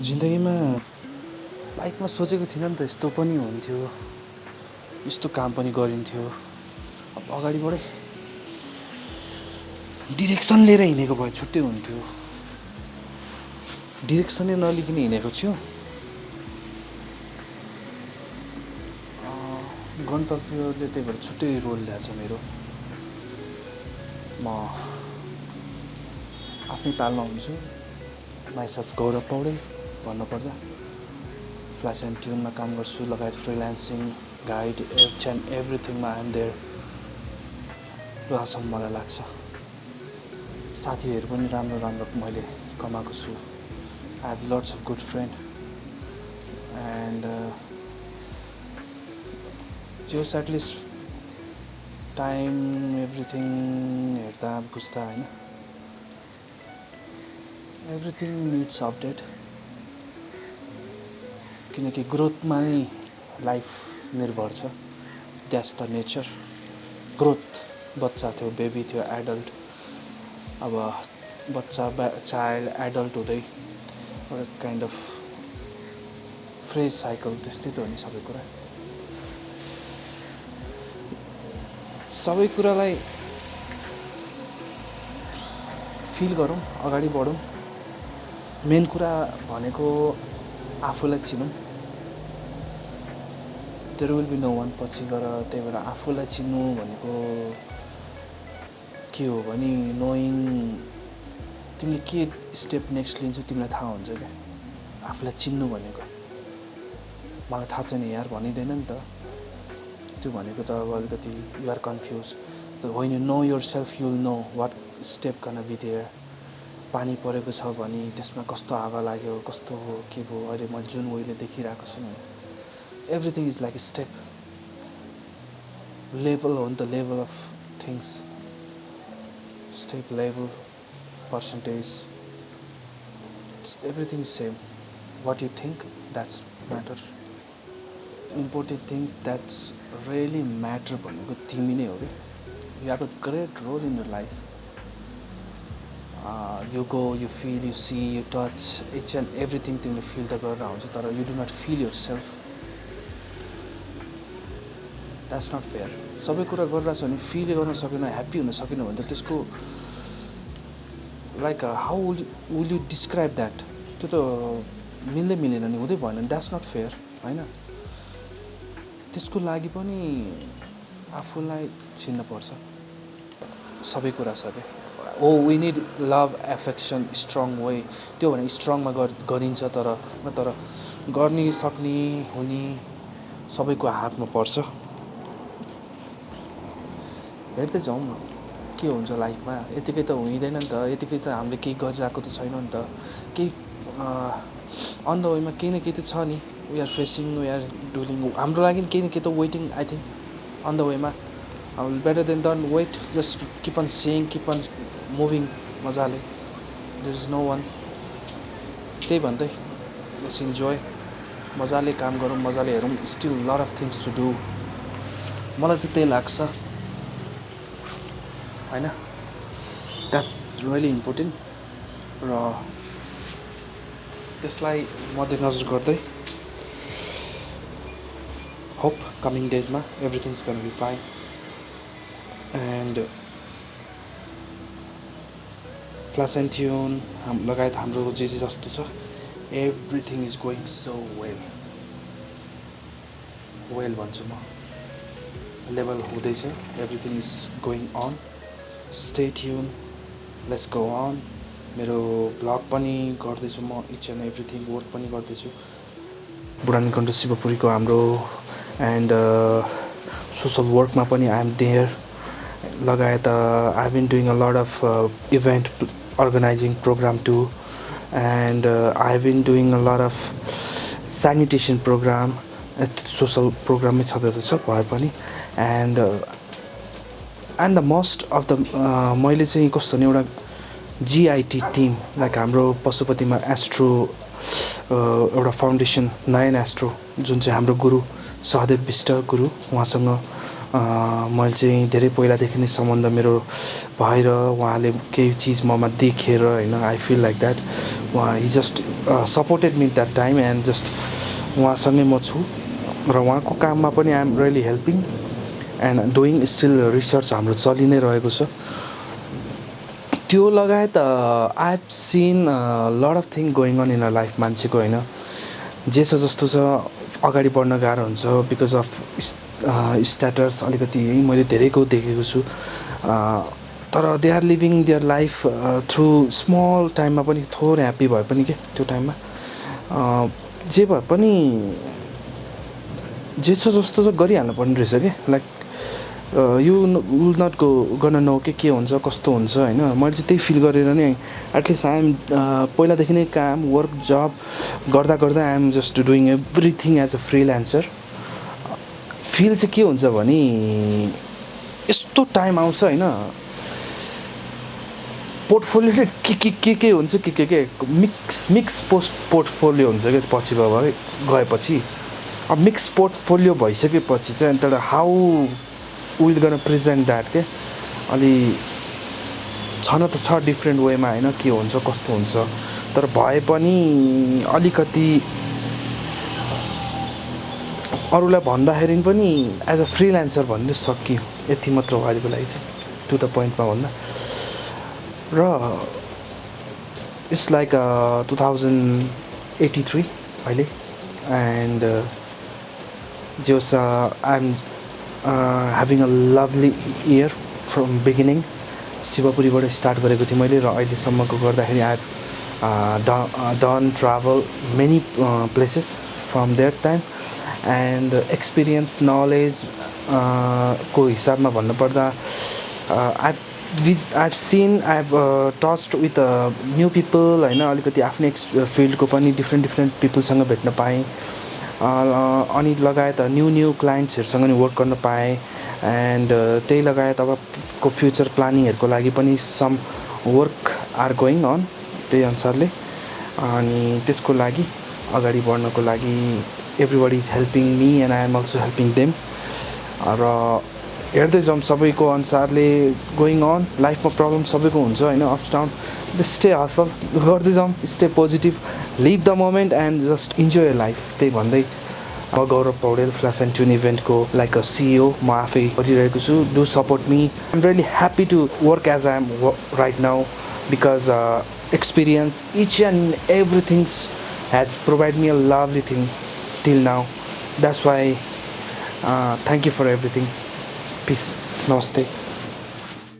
जिन्दगीमा लाइफमा सोचेको थिइनँ नि त यस्तो पनि हुन्थ्यो, यस्तो काम पनि गरिन्थ्यो। अब अगाडिबाटै डिरेक्सन लिएर हिँडेको भए छुट्टै हुन्थ्यो। डिरेक्सनै नलिकन हिँडेको छु। गन्तव्यले त्यही भएर छुट्टै रोल ल्याएको छ मेरो। म आफ्नै तालमा हुन्छु। माइसेल्फ गौरव पौडेल भन्नुपर्दा फ्ल्यास एन्ड ट्युनमा काम गर्छु, लगायत फ्रिल्यान्सिङ, गाइड, एच एन्ड एभ्रिथिङमा आइ एम देयर। जहाँसम्म मलाई लाग्छ साथीहरू पनि राम्रो राम्रो मैले कमाएको छु। I have lots of good friend and just at least time everything हेर्दा बुझ्दा होइन, एभ्रिथिङ निड्स अपडेट। किनकि ग्रोथमा नै लाइफ निर्भर छ। That's the nature. ग्रोथ, बच्चा थियो, बेबी थियो, एडल्ट, अब बच्चा, चाइल्ड, एडल्ट हुँदै एउटा काइन्ड अफ फ्रेज साइकल त्यस्तै त हो नि सबै कुरा। सबै कुरालाई फिल गरौँ, अगाडि बढौँ। मेन कुरा भनेको आफूलाई चिनौँ। There will be no one पछि गएर। त्यही भएर आफूलाई चिन्नु भनेको के हो भने नोइङ तिमीले के स्टेप नेक्स्ट लिन्छौ तिमीलाई थाहा हुन्छ क्या। आफूलाई चिन्नु भनेको मलाई थाहा छैन यार भनिँदैन नि त। त्यो भनेको त अब अलिकति you are confuse. When you know your self you will know what step gonna be there. पानी परेको छ भने त्यसमा कस्तो हावा लाग्यो, कस्तो हो, के भयो, अहिले मैले जुन वेले देखिरहेको छु नि, everything is like a step. Level हो नि त, level of things, step, level, percentage, everything is same. What you think that's matter. Important things that's really matter भनेको तिमी नै हो कि। You have a great role in your life. You go, you feel, you see, you touch, each and everything तिमीले feel त गरेर आउँछ, तर you do not feel your self. That's not fair. सबै कुरा गरिरहेको छ भने फिल गर्न सकेन, ह्याप्पी हुन सकेन भने त त्यसको like how will you describe that. त्यो त मिल्दै मिलेन नि, हुँदै भएन नि। द्याट्स नट फेयर होइन। त्यसको लागि पनि आफूलाई चिन्नुपर्छ। सबै कुरा छ क्या। O V need love, affection, strong way. त्यो भने स्ट्रङमा गरिन्छ, तर गर्ने, सक्ने, हुने सबैको हातमा पर्छ। हेर्दै जाउँ न के हुन्छ लाइफमा। यतिकै त हुँदैन नि त। यतिकै त हामीले केही गरिरहेको त छैन नि त। केही अन द वेमा केही न केही त छ नि। We are facing, we are doing. हाम्रो लागि केही न केही त waiting I think on the वेमा। Better than don't wait, just keep on saying, keep on moving मजाले। There is no one. त्यही भन्दै लेट्स इन्जोय। मजाले काम गरौँ, मजाले हेरौँ। Still lot of things to do. मलाई चाहिँ त्यही लाग्छ होइन। That's really important. र त्यसलाई मध्यनजर गर्दै होप कमिङ डेजमा everything is gun be fine. And flash and tune लगायत हाम्रो जे जस्तो छ, everything is going so well. Well भन्छु म। लेभल हुँदैछ। Everything is going on. Stay tune, let's go on. मेरो ब्लग पनि गर्दैछु म, इच एन्ड एभ्रिथिङ वर्क पनि गर्दैछु। बुढानीकण्ठ शिवपुरीको हाम्रो एन्ड सोसल वर्कमा पनि आई एम देयर। लगायत I have been doing a lot of event organising program too. And I have been doing a lot of sanitation program. Social प्रोग्रामै छँदैछ भए पनि। And the most of the मैले चाहिँ कस्तो भने एउटा जिआइटी टिम, लाइक हाम्रो पशुपतिमा एस्ट्रो एउटा फाउन्डेसन, नयन एस्ट्रो, जुन चाहिँ हाम्रो गुरु सहदेव विष्ट गुरु, उहाँसँग मैले चाहिँ धेरै पहिलादेखि नै सम्बन्ध मेरो भएर उहाँले केही चिज ममा देखेर होइन आई फिल लाइक द्याट उहाँ he just supported me that time and just उहाँसँगै म छु र उहाँको काममा पनि I am really helping and doing still research हाम्रो चलि नै रहेको छ। त्यो लगायत I have seen lot of thing going on in a life मान्छेको होइन जे छ जस्तो छ अगाडि बढ्न गाह्रो हुन्छ बिकज अफ स्ट्याटस अलिकति है मैले धेरैको देखेको छु तर they are living their life through small टाइममा पनि थोरै ह्याप्पी भए पनि के त्यो टाइममा जे भए पनि जे छ जस्तो चाहिँ गरिहाल्नु पर्ने रहेछ क्या like you will not gonna know के हुन्छ कस्तो हुन्छ होइन मैले चाहिँ त्यही फिल गरेर नै एटलिस्ट आइएम पहिलादेखि नै काम वर्क जब गर्दा गर्दा I'm just doing everything as a freelancer. Feel चाहिँ के हुन्छ भने यस्तो टाइम आउँछ होइन पोर्टफोलियो के हुन्छ के मिक्स पोर्टफोलियो हुन्छ क्या पछि गएपछि अब मिक्स पोर्टफोलियो भइसकेपछि चाहिँ तर हाउ विल गर्न प्रेजेन्ट द्याट के अलि छन त छ डिफ्रेन्ट वेमा होइन के हुन्छ कस्तो हुन्छ तर भए पनि अलिकति अरूलाई भन्दाखेरि पनि एज अ फ्रिल्यान्सर भन्दै सकियो यति मात्र हो अहिलेको लागि चाहिँ टु द पोइन्टमा भन्दा र इट्स लाइक 2083 अहिले and just I'm having a lovely year from beginning शिवपुरीबाट स्टार्ट गरेको थिएँ मैले र अहिलेसम्मको गर्दाखेरि I have done travel many places from that time and experience knowledge को हिसाबमा भन्नुपर्दा I have seen I have touched with new people होइन अलिकति आफ्नै फिल्डको पनि डिफ्रेन्ट पिपलसँग भेट्न पाएँ अनि लगायत न्यू क्लाइन्ट्सहरूसँग नि वर्क गर्न पाएँ एन्ड त्यही लगायत अबको फ्युचर प्लानिङहरूको लागि पनि some work are going on त्यही अनुसारले अनि त्यसको लागि अगाडि बढ्नको लागि everybody is helping me and I am also helping them र हेर्दै जाउँ सबैको अनुसारले गोइङ अन लाइफमा प्रब्लम सबैको हुन्छ होइन अप्स डाउन स्टे हसल गर्दै जाउँ stay positive live the moment and just enjoy life त्यही भन्दै म Gaurav Paudel flash and tune इभेन्टको लाइक अ सिइओ म आफै गरिरहेको छु do support me I am really happy to work as I am right now because experience each and everything has provided me a lovely thing till now. That's why thank you for everything. Peace. Namaste.